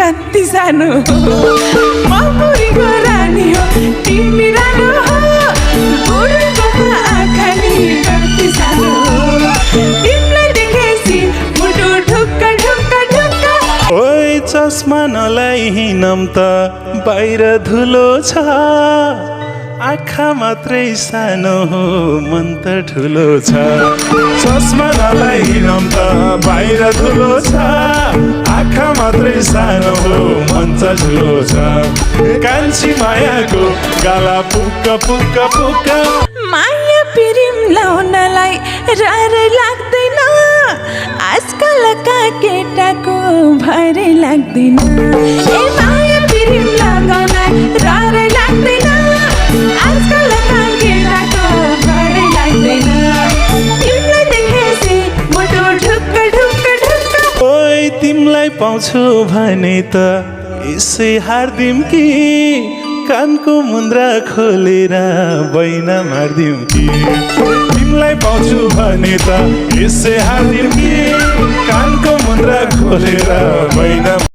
कति सानो म बुढीको रानी हो तिमी रानो हो बुढीको आँखा नि कति सानो तिमीलाई देखेपछि मुटु ढुक्क ढुक्क ढुक्क ओइ चस्मा नलाई हिँडम त बाहिर धुलो छ आँखा मात्रै सानो हो मन त ठुलो छ चस्मा नलाई हिँडम त बाहिर धुलो छ आँखा मात्रै सानो हो मन त ठुलो छ कान्छी मायाको गाला पुक्क पुक्क पुक्क माया पिरिम लाउनलाई रारै लाग्दैन आजकलका केटाको भरै लाग्दैन ए माया पिरिम लगाउनलाई रारै लाग्दैन आजकलका केटाको भरै लाग्दैन तिमीलाई देखेपछि मुटु ढुक्क ढुक्क ढुक्क ओइ तिमीलाई पाउँछु भने त यसै हार्दिम कि कानको मुन्द्रा खोलेर बैना मार्दिम कि तिमीलाई पाउँछु भने त यसै हार्दिम कि कानको मुन्द्रा खोलेर बैना